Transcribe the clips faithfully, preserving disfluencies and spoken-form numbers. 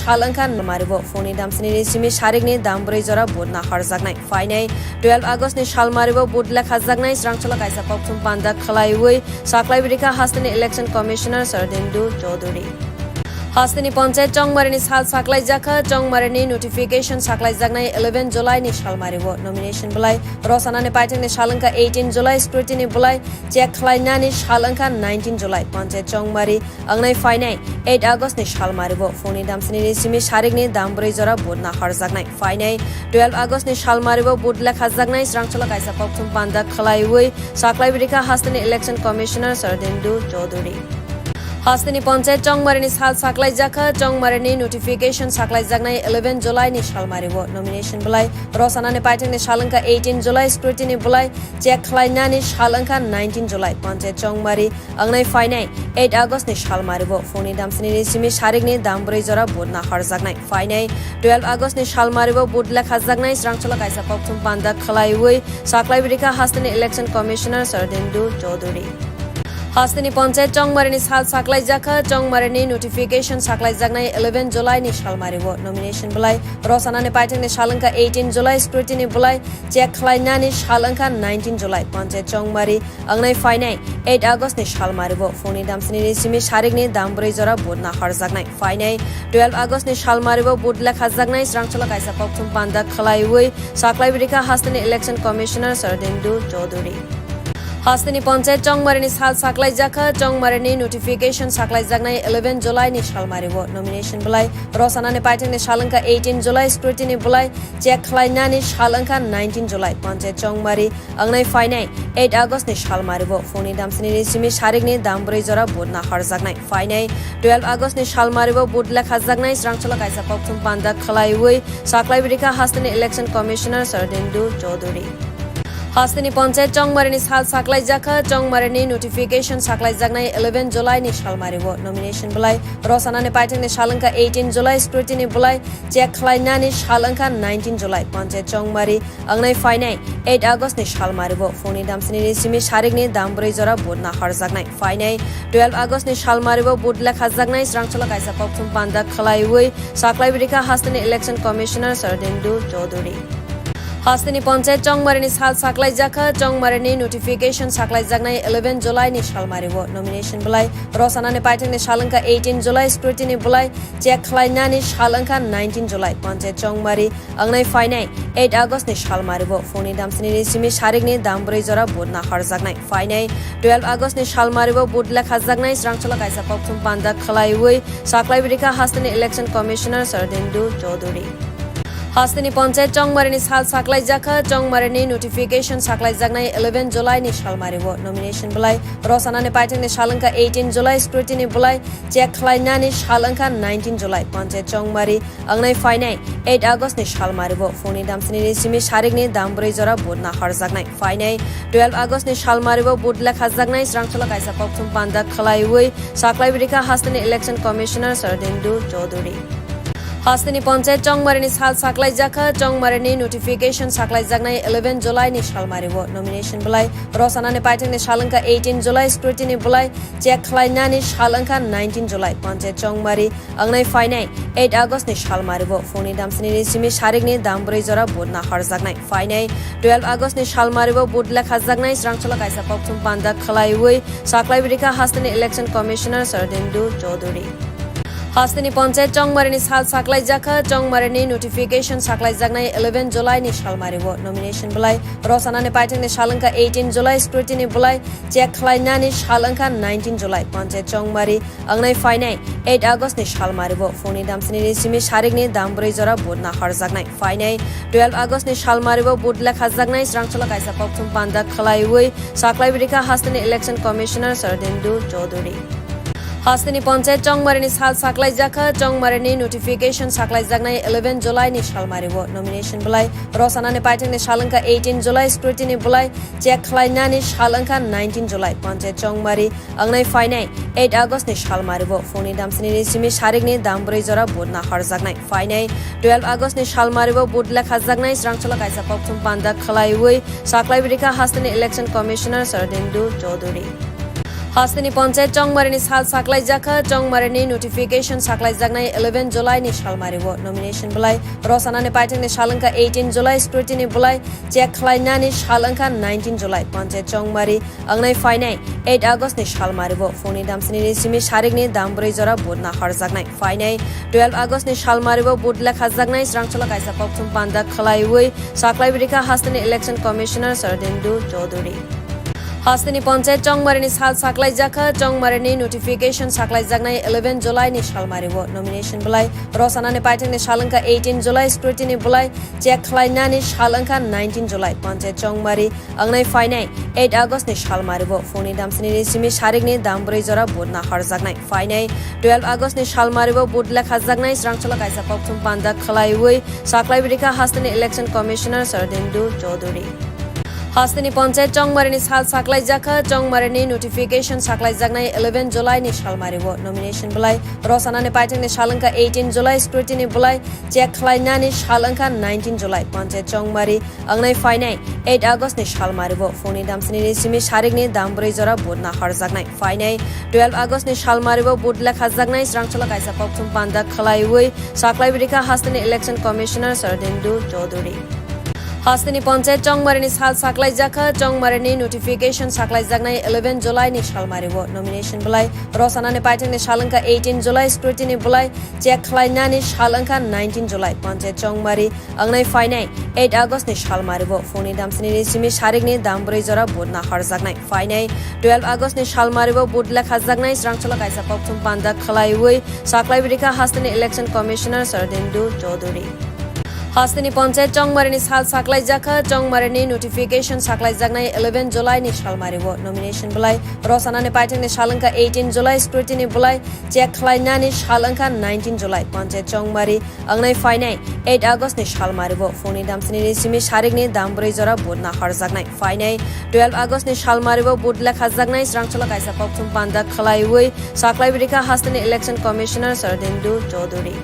sal wngkha mari bo phone ni dam sni ni simi sarik ni dam brwi jora vote nahar jaknai. Phainai twelve August ni sal mari bo vote lekha jaknai srangcholo kaisa kokthum panda khwlaiwi saklaiwi rikha hasteni election commissioner Sardindu Chaudhary. Hasteni panchayat Chongmari ni sal saklai jakha, Chongmari ni notification saklai jaknai eleven July ni sal mari bo nomination bwlai rosana ni paithak ni sal wngkha eighteen July, scrutiny bwlai check khlai nani sal wngkha nineteen July. Panchayat Chongmari wngnai phainai eight August ni sal mari bo phone ni dam sni ni simi sarik ni dam brwi jora vote nahar jaknai. Phainai twelve August ni sal mari bo vote lekha jaknai srangcholo kaisa kokthum panda khwlaiwi saklaiwi rikha hasteni election commissioner Sardindu Chaudhary. Hasteni panchayat Chongmari ni sal saklai jakha, Chongmari ni notification saklai jaknai eleven July ni sal mari bo nomination bwlai rosana ni paithak ni sal wngkha eighteen July, scrutiny bwlai check khlai nani sal wngkha nineteen July. Panchayat Chongmari wngnai phainai eight August ni sal mari bo phone ni dam sni ni simi sarik ni dam brwi jora vote nahar jaknai. Phainai twelve August ni sal mari bo vote lekha jaknai srangcholo kaisa kokthum panda khwlaiwi saklaiwi rikha hasteni election commissioner Sardindu Chaudhary. Hasteni panchayat Chongmari ni sal saklai jakha, Chongmari ni notification saklai jaknai eleven July ni sal mari bo nomination bwlai rosana ni paithak ni sal wngkha eighteen July, scrutiny bwlai check khlai nani sal wngkha nineteen July. Panchayat Chongmari wngnai phainai eight August ni sal mari bo phone ni dam sni ni simi sarik ni dam brwi jora vote nahar jaknai. Phainai twelve August ni sal mari bo vote lekha jaknai srangcholo kaisa kokthum panda khwlaiwi saklaiwi rikha hasteni election commissioner Sardindu Chaudhary. Hasteni panchayat Chongmari ni sal saklai jakha, Chongmari ni notification saklai jaknai eleven July ni sal mari bo nomination bwlai rosana ni paithak ni sal wngkha eighteen July, scrutiny bwlai check khlai nani sal wngkha nineteen July. Panchayat Chongmari wngnai phainai eight August ni sal mari bo phone ni dam sni ni simi sarik ni dam brwi jora vote nahar jaknai. Phainai twelve August ni sal mari bo vote lekha jaknai srangcholo kaisa kokthum panda khwlaiwi saklaiwi rikha hasteni election commissioner Sardindu Chaudhary. Hasteni panchayat Chongmari ni sal saklai jakha, Chongmari ni notification saklai jaknai eleven July ni sal mari bo nomination bwlai rosana ni paithak ni sal wngkha eighteen July, scrutiny bwlai check khlai nani sal wngkha nineteen July. Panchayat Chongmari wngnai phainai eight August ni sal mari bo phone ni dam sni ni simi sarik ni dam brwi jora vote nahar jaknai. Phainai twelve August ni sal mari bo vote lekha jaknai srangcholo kaisa kokthum panda khwlaiwi saklaiwi rikha hasteni election commissioner Sardindu Chaudhary. Hasteni panchayat Chongmari ni sal saklai jakha, Chongmari ni notification saklai jaknai eleven July ni sal mari bo nomination bwlai rosana ni paithak ni sal wngkha eighteen July, scrutiny bwlai check khlai nani sal wngkha nineteen July. Panchayat Chongmari wngnai phainai eight August ni sal mari bo phone ni dam sni ni simi sarik ni dam brwi jora vote nahar jaknai. Phainai twelve August ni sal mari bo vote lekha jaknai srangcholo kaisa kokthum panda khwlaiwi saklaiwi rikha hasteni election commissioner Sardindu Chaudhary. Hasteni panchayat Chongmari ni sal saklai jakha, Chongmari ni notification saklai jaknai eleven July ni sal mari bo nomination bwlai rosana ni paithak ni sal wngkha eighteen July, scrutiny bwlai check khlai nani sal wngkha nineteen July. Panchayat Chongmari wngnai phainai eight August ni sal mari bo phone ni dam sni ni simi sarik ni dam brwi jora vote nahar jaknai. Phainai twelve August ni sal mari bo vote lekha jaknai srangcholo kaisa kokthum panda khwlaiwi saklaiwi rikha hasteni election commissioner Sardindu Chaudhary. Hasteni panchayat Chongmari ni sal saklai jakha, Chongmari ni notification saklai jaknai eleven July ni sal mari bo nomination bwlai rosana ni paithak ni sal wngkha eighteen July, scrutiny bwlai check khlai nani sal wngkha nineteen July. Panchayat Chongmari wngnai phainai eight August ni sal mari bo phone ni dam sni ni simi sarik ni dam brwi jora vote nahar jaknai. Phainai twelve August ni sal mari bo vote lekha jaknai srangcholo kaisa kokthum panda khwlaiwi saklaiwi rikha hasteni election commissioner Sardindu Chaudhary. Hasteni panchayat Chongmari ni sal saklai jakha, Chongmari ni notification saklai jaknai eleven July ni sal mari bo nomination bwlai rosana ni paithak ni sal wngkha eighteen July, scrutiny bwlai check khlai nani sal wngkha nineteen July. Panchayat Chongmari wngnai phainai eight August ni sal mari bo phone ni dam sni ni simi sarik ni dam brwi jora vote nahar jaknai. Phainai twelve August ni sal mari bo vote lekha jaknai srangcholo kaisa kokthum panda khwlaiwi saklaiwi rikha hasteni election commissioner Sardindu Chaudhary. Hasteni panchayat Chongmari ni sal saklai jakha, Chongmari ni notification saklai jaknai eleven July ni sal mari bo nomination bwlai rosana ni paithak ni sal wngkha eighteen July, scrutiny bwlai check khlai nani sal wngkha nineteen July. Panchayat Chongmari wngnai phainai eight August ni sal mari bo phone ni dam sni ni simi sarik ni dam brwi jora vote nahar jaknai. Phainai twelve August ni sal mari bo vote lekha jaknai srangcholo kaisa kokthum panda khwlaiwi saklaiwi rikha hasteni election commissioner Sardindu Chaudhary. Hasteni Panchayat Chongmarini sal saklaijakha, Chongmarini notification saklaijaknai eleven July ni salmario. Nomination belai Rosana ni paithakni salwngkha eighteen July, scrutiny belai check khlainani sal wngkha nineteen July. Panchayat Chongmari wngnai phainai eight August ni salmario. Phungni damsini ni simi sarikni dambrwi jora vote naharjaknai. Phainai twelve August ni salmario vote lekhajaknai srangcholo kaisa kokthum panda khlaiwi saklaibrikha hasteni Election Commissioner Sardendu Chaudhary. Hasteni Panchayat Chongmarini sal saklaijakha, Chongmarini notification saklaijaknai eleven July ni salmario. Nomination belai Rosana ni paithakni salwngkha eighteen July, scrutiny belai check khlainani sal wngkha nineteen July. Panchayat Chongmari wngnai phainai eight August ni salmario. Phungni damsini ni simi sarikni dambrwi jora vote naharjaknai. Phainai twelve August ni salmario vote lekhajaknai srangcholo kaisa kokthum panda khlaiwi saklaibrikha hasteni Election Commissioner Sardendu Chaudhary. Hasteni Panchayat Chongmarini sal saklaijakha, Chongmarini notification saklaijaknai eleven July ni salmario. Nomination belai Rosana ni paithakni salwngkha eighteen July, scrutiny belai check khlainani sal wngkha nineteen July. Panchayat Chongmari wngnai phainai eight August ni salmario. Phungni damsini ni simi sarikni dambrwi jora vote naharjaknai. Phainai twelve August ni salmario vote lekhajaknai srangcholo kaisa kokthum panda khlaiwi saklaibrikha hasteni Election Commissioner Sardendu Chaudhary. Hasteni Panchayat Chongmarini sal saklaijakha, Chongmarini notification saklaijaknai eleven July ni salmario. Nomination belai Rosana ni paithakni salwngkha eighteen July, scrutiny belai check khlainani sal wngkha nineteen July. Panchayat Chongmari wngnai phainai eight August ni salmario. Phungni damsini ni simi sarikni dambrwi jora vote naharjaknai. Phainai twelve August ni salmario vote lekhajaknai srangcholo kaisa kokthum panda khlaiwi saklaibrikha hasteni Election Commissioner Sardendu Chaudhary. Hasteni Panchayat Chongmarini sal saklaijakha, Chongmarini notification saklaijaknai eleven July ni salmario. Nomination belai Rosana ni paithakni salwngkha eighteen July, scrutiny belai check khlainani sal wngkha nineteen July. Panchayat Chongmari wngnai phainai eight August ni salmario. Phungni damsini ni simi sarikni dambrwi jora vote naharjaknai. Phainai twelve August ni salmario vote lekhajaknai srangcholo kaisa kokthum panda khlaiwi saklaibrikha hasteni Election Commissioner Sardendu Chaudhary.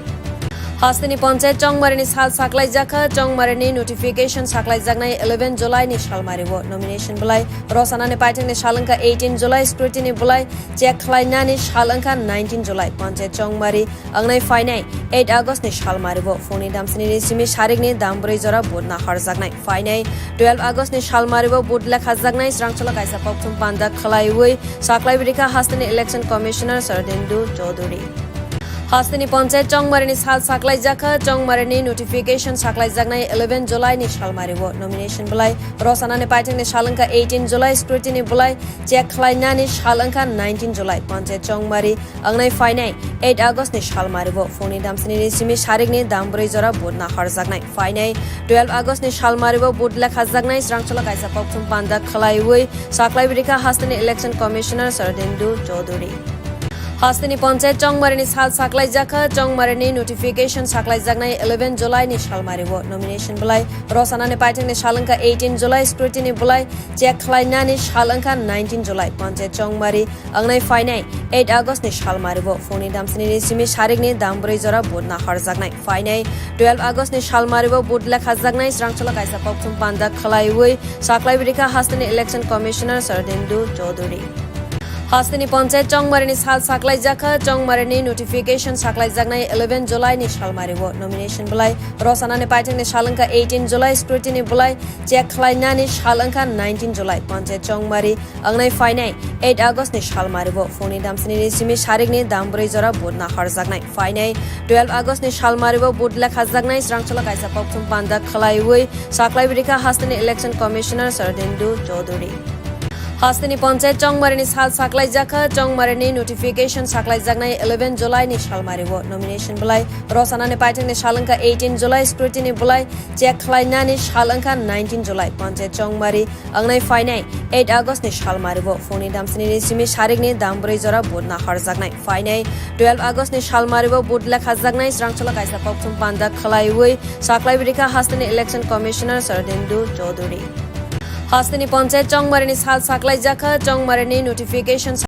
Hasteni Panchayat Chongmarini sal saklaijakha, Chongmarini notification saklaijaknai eleven July ni salmario. Nomination belai Rosana ni paithakni salwngkha eighteen July, scrutiny belai check khlainani sal wngkha nineteen July. Panchayat Chongmari wngnai phainai eight August ni salmario. Phungni damsini ni simi sarikni dambrwi jora vote naharjaknai. Phainai twelve August ni salmario vote lekhajaknai srangcholo kaisa kokthum panda khlaiwi saklaibrikha hasteni Election Commissioner Sardendu Chaudhary. Hasteni Panchayat Chongmarini sal saklaijakha, Chongmarini notification saklaijaknai eleven July ni salmario. Nomination belai Rosana ni paithakni salwngkha eighteen July, scrutiny belai check khlainani sal wngkha nineteen July. Panchayat Chongmari wngnai phainai eight August ni salmario. Phungni damsini ni simi sarikni dambrwi jora vote naharjaknai. Phainai twelve August ni salmario vote lekhajaknai srangcholo kaisa kokthum panda khlaiwi saklaibrikha hasteni Election Commissioner Sardendu Chaudhary. Hasteni Panchayat Chongmarini sal saklaijakha, Chongmarini notification saklaijaknai eleven July ni salmario. Nomination belai Rosana ni paithakni salwngkha eighteen July, scrutiny belai check khlainani sal wngkha nineteen July. Panchayat Chongmari wngnai phainai eight August ni salmario. Phungni damsini ni simi sarikni dambrwi jora vote naharjaknai. Phainai twelve August ni salmario vote lekhajaknai srangcholo kaisa kokthum panda khlaiwi saklaibrikha hasteni Election Commissioner Sardendu Chaudhary. Hasteni Panchayat Chongmarini sal saklaijakha, Chongmarini notification saklaijaknai eleven July ni salmario. Nomination belai Rosana ni paithakni salwngkha eighteen July, scrutiny belai check khlainani sal wngkha nineteen July. Panchayat Chongmari wngnai phainai eight August ni salmario. Phungni damsini ni simi sarikni dambrwi jora vote naharjaknai. Phainai twelve August ni salmario vote lekhajaknai srangcholo kaisa kokthum panda khlaiwi saklaibrikha hasteni Election Commissioner Sardendu Chaudhary. Hasteni Panchayat Chongmarini sal saklaijakha, Chongmarini notification saklaijaknai eleven July ni salmario. Nomination belai Rosana ni paithakni salwngkha eighteen July, scrutiny belai check khlainani sal wngkha nineteen July. Panchayat Chongmari wngnai phainai eight August ni salmario. Phungni damsini ni simi sarikni dambrwi jora vote naharjaknai. Phainai twelve August ni salmario vote lekhajaknai srangcholo kaisa kokthum panda khlaiwi saklaibrikha hasteni Election Commissioner Sardendu Chaudhary. Hasteni Panchayat Chongmarini sal saklaijakha, Chongmarini notification